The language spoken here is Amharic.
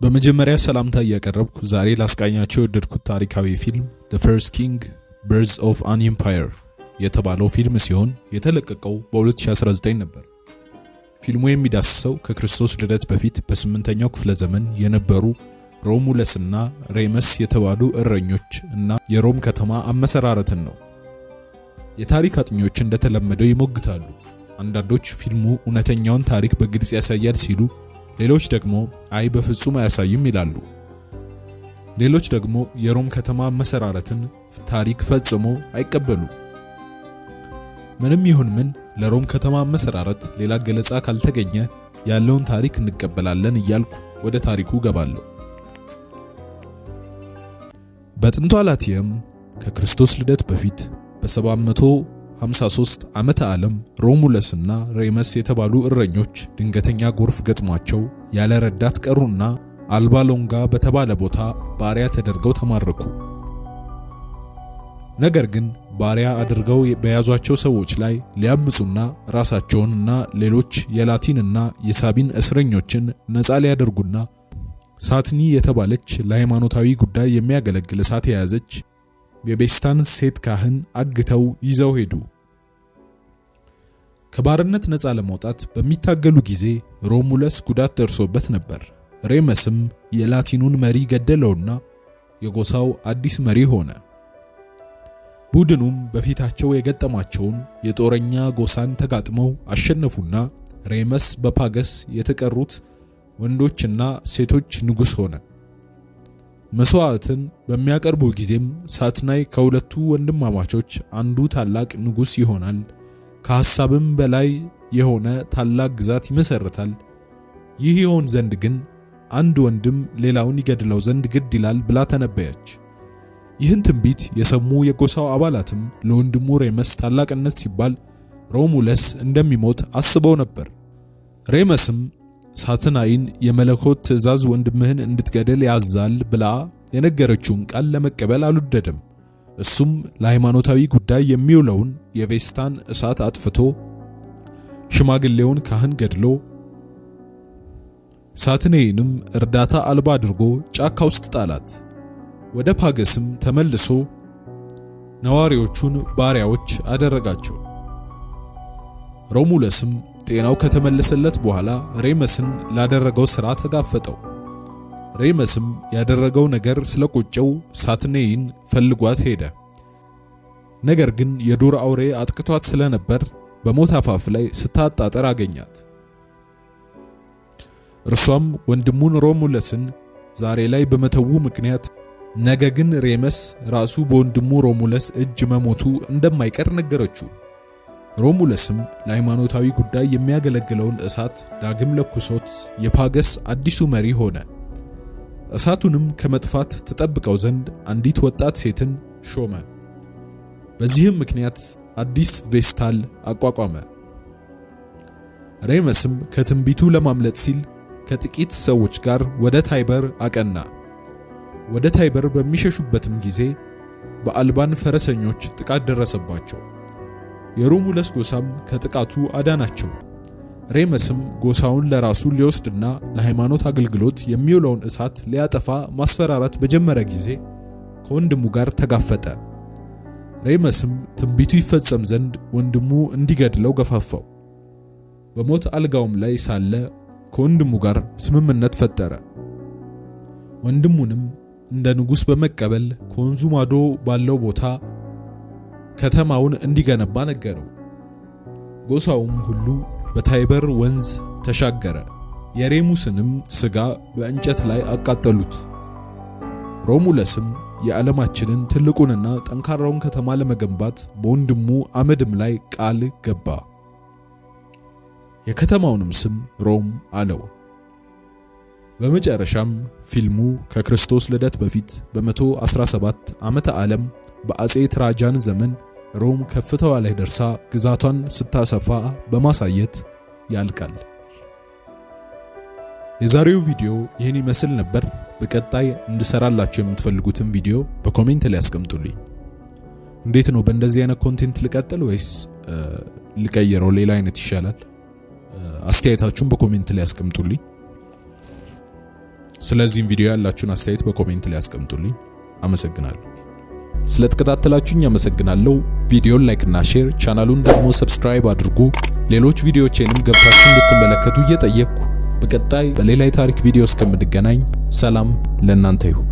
በመጀመሪያ ሰላምታ እያቀረብኩ ዛሬ ላስቃኛችሁ የወደድኩት ታሪካዊ ፊልም The First King: Birth of an Empire የተባለው ፊልም ሲሆን የተለቀቀው በ2019 ነበር። ፊልሙ የሚዳስሰው ከክርስቶስ ልደት በፊት በ8ኛው ክፍለ ዘመን የነበሩ ሮሙለስና ሬመስ የተባሉ እረኞች እና የሮም ከተማ አመሰራረትን ነው። የታሪክ አጥኚዎች እንደተለመደው ይሞግታሉ። አንዳንዶች ፊልሙ እውነተኛውን ታሪክ በግልጽ ያሳያል ሲሉ፣ ሌሎች ደግሞ አይ በፍጹም አያሳይም ይላሉ። ሌሎች ደግሞ የሮም ከተማ አመሰራረትን ታሪክ ፈጽሞ አይቀበሉም። ምንም ይሁን ምን ለሮም ከተማ አመሰራረት ሌላ ገለጻ ካልተገኘ ያለውን ታሪክ እንቀበላለን እያልኩ ወደ ታሪኩ ገባለሁ። በጥንቷ ላቲየም ከክርስቶስ ልደት በፊት በ753 ዓመተ ዓለም ሮሙለስና ሬመስ የተባሉ እረኞች ድንገተኛ ጎርፍ ገጥሟቸው ያለ ረዳት ቀሩና አልባ ሎንጋ በተባለ ቦታ ባሪያ ተደርገው ተማረኩ። ነገር ግን ባሪያ አድርገው በያዟቸው ሰዎች ላይ ሊያምፁና ራሳቸውንና ሌሎች የላቲንና የሳቢን እስረኞችን ነፃ ሊያደርጉና ሳትኒ የተባለች ለሃይማኖታዊ ጉዳይ የሚያገለግል እሳት የያዘች የቤስታን ሴት ካህን አግተው ይዘው ሄዱ። ከባርነት ነፃ ለመውጣት በሚታገሉ ጊዜ ሮሙለስ ጉዳት ደርሶበት ነበር። ሬመስም የላቲኑን መሪ ገደለውና የጎሳው አዲስ መሪ ሆነ። ቡድኑም በፊታቸው የገጠማቸውን የጦረኛ ጎሳን ተጋጥመው አሸነፉና ሬመስ በፓገስ የተቀሩት ወንዶችና ሴቶች ንጉስ ሆነ። መስዋዕትን በሚያቀርቡ ጊዜም ሳትናይ ከሁለቱ ወንድማማቾች አንዱ ታላቅ ንጉስ ይሆናል፣ ከሐሳብም በላይ የሆነ ታላቅ ግዛት ይመሰርታል። ይህ ይሆን ዘንድ ግን አንድ ወንድም ሌላውን ይገድለው ዘንድ ግድ ይላል ብላ ተነበየች። ይህን ትንቢት የሰሙ የጎሳው አባላትም ለወንድሙ ሬመስ ታላቅነት ሲባል ሮሙለስ እንደሚሞት አስበው ነበር። ሬመስም ሳትናይን የመለኮት ትእዛዝ ወንድምህን እንድትገድል ያዛል ብላ የነገረችውን ቃል ለመቀበል አልወደደም። እሱም ለሃይማኖታዊ ጉዳይ የሚውለውን የቬስታን እሳት አጥፍቶ ሽማግሌውን ካህን ገድሎ ሳትናይንም እርዳታ አልባ አድርጎ ጫካ ውስጥ ጣላት። ወደ ፓገስም ተመልሶ ነዋሪዎቹን ባሪያዎች አደረጋቸው። ሮሙለስም ጤናው ከተመለሰለት በኋላ ሬመስን ላደረገው ሥራ ተጋፈጠው። ሬመስም ያደረገው ነገር ስለቆጨው ሳትኔይን ፈልጓት ሄደ። ነገር ግን የዱር አውሬ አጥቅቷት ስለነበር በሞት አፋፍ ላይ ስታጣጠር አገኛት። እርሷም ወንድሙን ሮሙለስን ዛሬ ላይ በመተዉ ምክንያት ነገ ግን ሬመስ ራሱ በወንድሙ ሮሙለስ እጅ መሞቱ እንደማይቀር ነገረችው። ሮሙለስም ለሃይማኖታዊ ጉዳይ የሚያገለግለውን እሳት ዳግም ለኩሶት የፓገስ አዲሱ መሪ ሆነ። እሳቱንም ከመጥፋት ትጠብቀው ዘንድ አንዲት ወጣት ሴትን ሾመ። በዚህም ምክንያት አዲስ ቬስታል አቋቋመ። ሬመስም ከትንቢቱ ለማምለጥ ሲል ከጥቂት ሰዎች ጋር ወደ ታይበር አቀና። ወደ ታይበር በሚሸሹበትም ጊዜ በአልባን ፈረሰኞች ጥቃት ደረሰባቸው። የሮሙለስ ጎሳም ከጥቃቱ አዳናቸው። ሬመስም ጎሳውን ለራሱ ሊወስድና ለሃይማኖት አገልግሎት የሚውለውን እሳት ሊያጠፋ ማስፈራራት በጀመረ ጊዜ ከወንድሙ ጋር ተጋፈጠ። ሬመስም ትንቢቱ ይፈጸም ዘንድ ወንድሙ እንዲገድለው ገፋፋው። በሞት አልጋውም ላይ ሳለ ከወንድሙ ጋር ስምምነት ፈጠረ። ወንድሙንም እንደ ንጉሥ በመቀበል ከወንዙ ማዶ ባለው ቦታ ከተማውን እንዲገነባ ነገረው። ጎሳውም ሁሉ በታይበር ወንዝ ተሻገረ። የሬሙስንም ስጋ በእንጨት ላይ አቃጠሉት። ሮሙለስም የዓለማችንን ትልቁንና ጠንካራውን ከተማ ለመገንባት በወንድሙ አመድም ላይ ቃል ገባ። የከተማውንም ስም ሮም አለው። በመጨረሻም ፊልሙ ከክርስቶስ ልደት በፊት በ117 ዓመተ ዓለም በአጼ ትራጃን ዘመን ሮም ከፍታዋ ላይ ደርሳ ግዛቷን ስታሰፋ በማሳየት ያልቃል። የዛሬው ቪዲዮ ይህን ይመስል ነበር። በቀጣይ እንድሰራላችሁ የምትፈልጉትን ቪዲዮ በ comment ላይ አስቀምጡልኝ። እንዴት ነው፣ በእንደዚህ አይነት content ልቀጥል ወይስ ልቀይረው፣ ሌላ አይነት ይሻላል? አስተያየታችሁን በ comment ላይ አስቀምጡልኝ። ስለዚህም ቪዲዮ ያላችሁን አስተያየት በ comment ላይ አስቀምጡልኝ። አመሰግናለሁ። ስለተከታተላችሁኝ አመሰግናለሁ። ቪዲዮን like እና share፣ ቻናሉን ደግሞ subscribe አድርጉ። ሌሎች ቪዲዮዎቼንም ገብታችሁ እንድትመለከቱ እየጠየቅኩ በቀጣይ በሌላ የታሪክ ቪዲዮ እስከምንገናኝ ሰላም ለእናንተ ይሁን።